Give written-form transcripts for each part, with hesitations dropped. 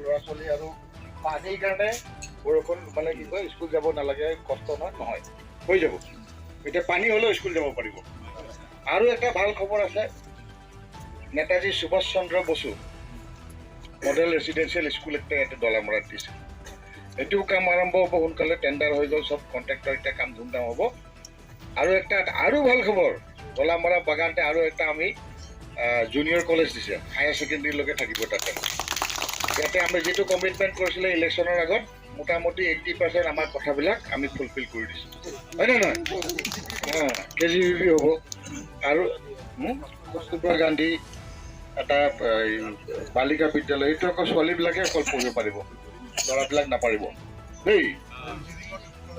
ল'ৰা ছোৱালী আৰু পানীৰ কাৰণে বৰষুণ মানে কি কয়, স্কুল যাব নালাগে, কষ্ট নহয় নহয় হৈ যাব। এতিয়া পানী হ'লেও স্কুল যাব পাৰিব। আৰু এটা ভাল খবৰ আছে, Netaji Subhash Chandra Bose model residential school একটা ইয়াতে দলামৰাত দিছে। এইটোও কাম আৰম্ভ হ'ব সোনকালে, টেণ্ডাৰ হৈ গ'ল, চব কণ্ট্ৰেক্টৰ, এতিয়া কাম ধুমধাম হ'ব। আৰু একটা আৰু ভাল খবৰ, দলামৰা বাগানতে আৰু এটা আমি জুনিয়ৰ কলেজ দিছে, হায়াৰ ছেকেণ্ডেৰীলৈকে থাকিব তাতে। ইয়াতে আমি যিটো কমিটমেণ্ট কৰিছিলে ইলেকশ্যনৰ আগত, মোটামুটি 80% আমাৰ কথাবিলাক আমি ফুলফিল কৰি দিছোঁ, হয়নে নহয়? কেজিবিভি হ'ব আৰু কস্তুৰবা গান্ধী এটা এই, বালিকা বিদ্যালয়, এইটো আকৌ ছোৱালীবিলাকে অকল পঢ়িব পাৰিব, ল'ৰাবিলাক নাপাৰিব দেই।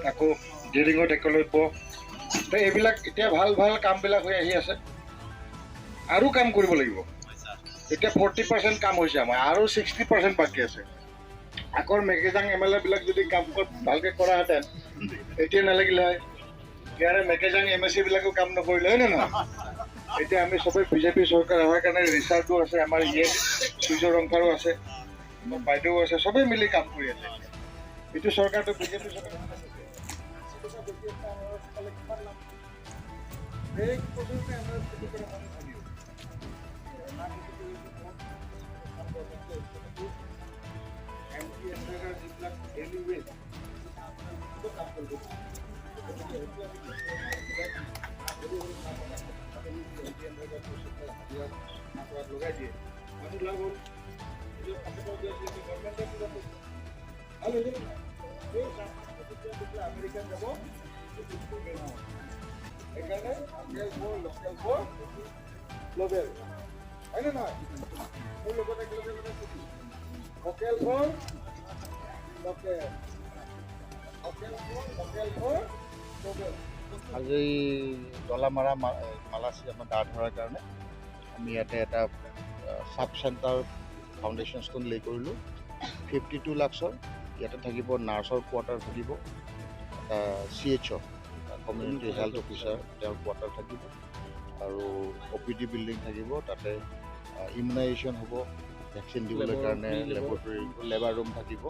আকৌ জিৰিঙত একলব্য। তো এইবিলাক এতিয়া ভাল ভাল কামবিলাক হৈ আহি আছে আৰু কাম কৰিব লাগিব। এতিয়া 40% কাম হৈছে আমাৰ আৰু 60% বাকী আছে। আগৰ মেকেজাং এম এল এবিলাক যদি কাম ভালকৈ কৰাহেঁতেন, এতিয়া নালাগিলে হয়। ইয়াৰে মেকেজাং এম এ চিবিলাকো কাম নকৰিলে, হয় নে নহয়? এতিয়া আমি চবেই বিজেপি চৰকাৰ হোৱাৰ কাৰণে ৰিচাৰ্ডো আছে আমাৰ, ইয়ে সূৰ্য ৰংফাৰো আছে, আমাৰ বাইদেউ আছে, চবেই মিলি কাম কৰি আছে। এইটো চৰকাৰটো বিজেপি চৰকাৰ। কিমান লাভ এক বছৰতে আনাৰস খেতি কৰা মানুহ ধনী হ'ব। না খেতি কৰিছোঁ, বহুত ভাল গভৰ্ণমেণ্টে। এমজিএনৰেগাৰ যিবিলাক ডেইলি ৱেজ কাম কৰিব, গতিকে সেইটো আমি সৰু সৰু কাম এমজিএনৰেগাৰ পইচা হাজিৰা কৰাত লগাই দিয়ে, মানুহ লাভ হ'ল, নিজৰ পকেটৰ গভৰ্ণমেণ্টে কিবা পইচা ভাল হৈছে নে নাই? এই চাহপাতটো যেতিয়া যেতিয়া আমেৰিকাত যাব, সেইটো বেয়া নহয়। সেইকাৰণে vocal for local for global, হয়নে নহয়? মোৰ লগত একেলগে মানে vocal for local, vocal for local for global. আজি দলামাৰা মালাচি আমাৰ গা ধৰাৰ কাৰণে আমি ইয়াতে এটা চাব চেণ্টাৰ ফাউণ্ডেশ্যন ষ্ট'ন লে কৰিলোঁ 52 লাখছৰ। ইয়াতে থাকিব নাৰ্ছৰ কোৱাৰ্টাৰ থাকিব, এটা CHO, community health officer, তেওঁৰ কোৱাৰ্টাৰ থাকিব আৰু অ' পি ডি বিল্ডিং থাকিব। তাতে ইমিউনাইজেশ্যন হ'ব, ভেকচিন দিবলৈ কাৰণে লেবৰেটৰী, লেবাৰ ৰুম থাকিব।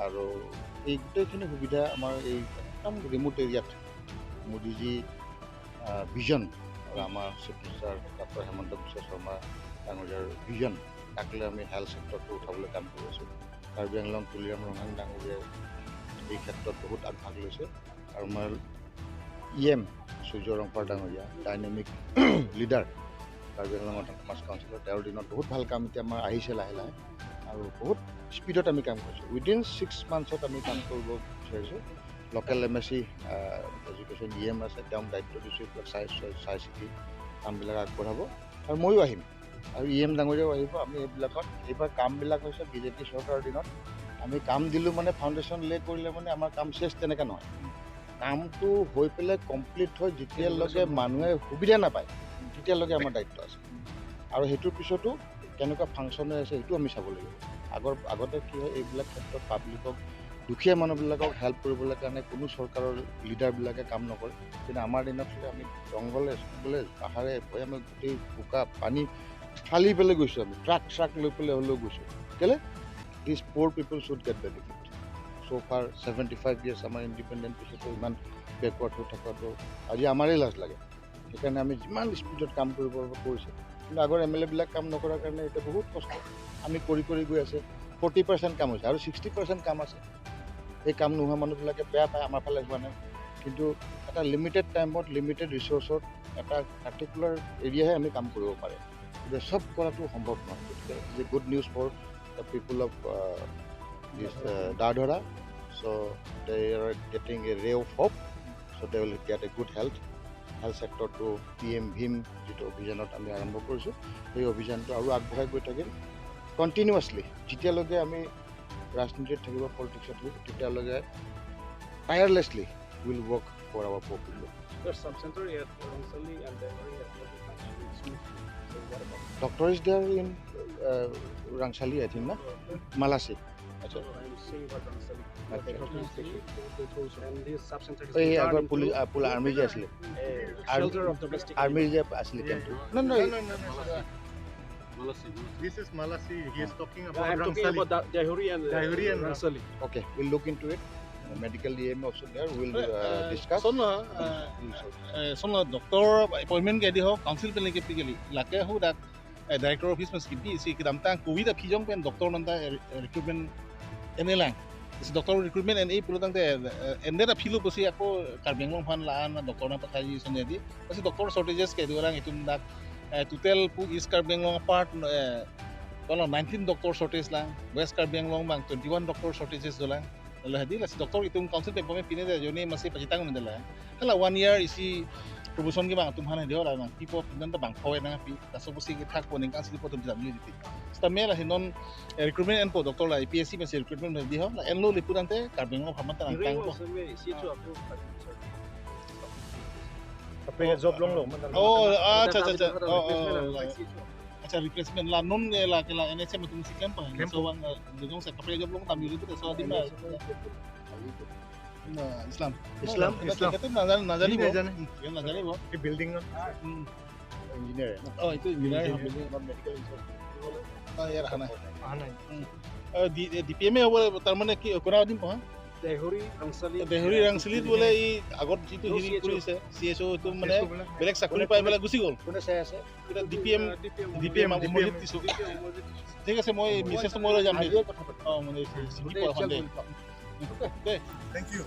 আৰু এই গোটেইখিনি সুবিধা আমাৰ এই একদম ৰিম'ট এৰিয়াত মোদীজী ভিজন আৰু আমাৰ chief minister doctor Hemanta Biswa Sarma ডাঙৰীয়াৰ ভিজন, তাক লৈ আমি হেল্থ ছেক্টৰটো উঠাবলৈ কাম কৰি আছোঁ। কাৰ্বি আংলং তুলিৰাম ৰংহাং ডাঙৰীয়াই এই ক্ষেত্ৰত বহুত আগভাগ লৈছে আৰু আমাৰ ই এম সূৰ্য ৰংফাৰ ডাঙৰীয়া, dynamic leader, Karbi Anglong autonomous কাউন্সিলৰ, তেওঁৰ দিনত বহুত ভাল কাম এতিয়া আমাৰ আহিছে লাহে লাহে আৰু বহুত স্পীডত আমি কাম কৰিছোঁ। উইদিন 6 মান্থছত আমি কাম কৰিব বিচাৰিছোঁ। Local MAC education EM আছে, তেওঁক দায়িত্ব দিছোঁ এইবিলাক চাই চাই চিতি কামবিলাক আগবঢ়াব। আৰু ময়ো আহিম আৰু ই এম ডাঙৰীয়াও আহিব। আমি এইবিলাকত এইবাৰ কামবিলাক হৈছে, বিজেপি চৰকাৰৰ দিনত আমি কাম দিলোঁ মানে ফাউণ্ডেশ্যন লে কৰিলে মানে আমাৰ কাম শেষ, তেনেকৈ নহয়। কামটো হৈ পেলাই কমপ্লিট হৈ যেতিয়ালৈকে মানুহে সুবিধা নাপায়, তেতিয়ালৈকে আমাৰ দায়িত্ব আছে। আৰু সেইটোৰ পিছতো কেনেকুৱা ফাংচন হৈ আছে, সেইটো আমি চাব লাগিব। আগতে কি হয়, এইবিলাক ক্ষেত্ৰত পাব্লিকক, দুখীয়া মানুহবিলাকক হেল্প কৰিবলৈ কাৰণে কোনো চৰকাৰৰ লিডাৰবিলাকে কাম নকৰে। কিন্তু আমাৰ দিনত হ'লে আমি জংঘলে চংঘলে, পাহাৰে ভৈয়ামে গোটেই বোকা পানী ফালি পেলাই গৈছোঁ, আমি ট্ৰাক ট্ৰাক লৈ পেলাই হ'লেও গৈছোঁ। কেলৈ? This poor people should get benefit. So far 75 years আমাৰ ইণ্ডিপেণ্ডেণ্ট পিছতো ইমান বেকৱাৰ্ড হৈ থকাটো আজি আমাৰেই লাজ লাগে। সেইকাৰণে আমি যিমান স্পীডত কাম কৰিব কৰিছোঁ। কিন্তু আগৰ এম এল এবিলাক কাম নকৰাৰ কাৰণে এতিয়া বহুত কষ্ট। আমি কৰি কৰি গৈ আছে, 40% কাম হৈছে আৰু 60% কাম আছে। সেই কাম নোহোৱা মানুহবিলাকে বেয়া পায়, আমাৰ ফালে হোৱা নাই। কিন্তু এটা লিমিটেড টাইমত, লিমিটেড ৰিচ'ৰ্চত এটা পাৰ্টিকুলাৰ এৰিয়াহে আমি কাম কৰিব পাৰে। গতিকে চব কৰাটো সম্ভৱ নহয়। গতিকে is a good news for the people of this Dardhara. So they are getting a ray of hope, so they will get a good health. Health ছেক্টৰটো P M ভীম যিটো অভিযানত আমি আৰম্ভ কৰিছোঁ, সেই অভিযানটো আৰু আগবঢ়াই গৈ থাকিম কণ্টিনিউৱাছলি। যেতিয়ালৈকে আমি ৰাজনীতিত থাকিব, পলিটিক্সত থাকিব, তেতিয়ালৈকে tirelessly will work for our poor people. The sub-center at Rangsali and Dengari has not been functioning smoothly. So what about? Doctor is there in Rangsali, I think, না Malasi. আচ্ছা। So I'm saying about Rangsali. আচ্ছা। And this sub-center is এই আগৰ turned police into army যে আছিলে, a shelter of domestic আৰ্মিৰ যে আছিলে কেম্পটো, নহয় নহয়। Malasi. This is Malasi. He is talking about I am talking about Dehuri and Rangsali. Okay, we'll look into it. Medical DM also there. We'll discuss. Sonna doctor appointment ke di ho council pe leke pigeli lake hu dak director office mas kipi si kidam tang covid phijong pen doctor nanda recruitment ene lang is doctor recruitment and ei pulotang te ende da philu posi ako Karbi Anglong phan la na doctor na pathai sonne di pasi doctor shortages ke dorang itum dak total pu East Karbi Anglong part kono 19 doctor shortage lang West Karbi Anglong bang 21 doctor shortages dolang la hadi la doctor itum council pe pome pine de joni masi pachitang mendela hala 1 year isi promotion ki bang tum hane deo la bang tipo nan ta bang khoe na pi ta so posi ki thak poning council po tum jam ni ti sta mela hinon recruitment and po doctor la IPSC me recruitment me di ho la enlo lipurante Karbi Anglong phama ta tang po apne job long long oh acha acha oh acha replacement la non la ke la NHM tum si camp so wang jong sa kapre job long tam yuri to so di ma Islam Islam Islam kete নাজানিব নাজানিব এই building engineer oh itu engineer medical ইয়াৰ আহা নাই ডিপিএমে হ'ব তাৰ মানে কি কোনা দিম পহা দেহৰি ৰাংচালি দেহৰি ৰাংচালিত বোলে এই আগত যিটো হেৰি কৰিছে চিএছঅ এইটো মানে বেলেগ চাকৰি পাই পেলাই গুচি গ'ল কোনে চাই আছে এতিয়া ডিপিএম ডিপিএম অমৰজিৎ দিছোঁ ঠিক আছে মই মিছেছটো মই লৈ যাম অঁ মানে দে thank U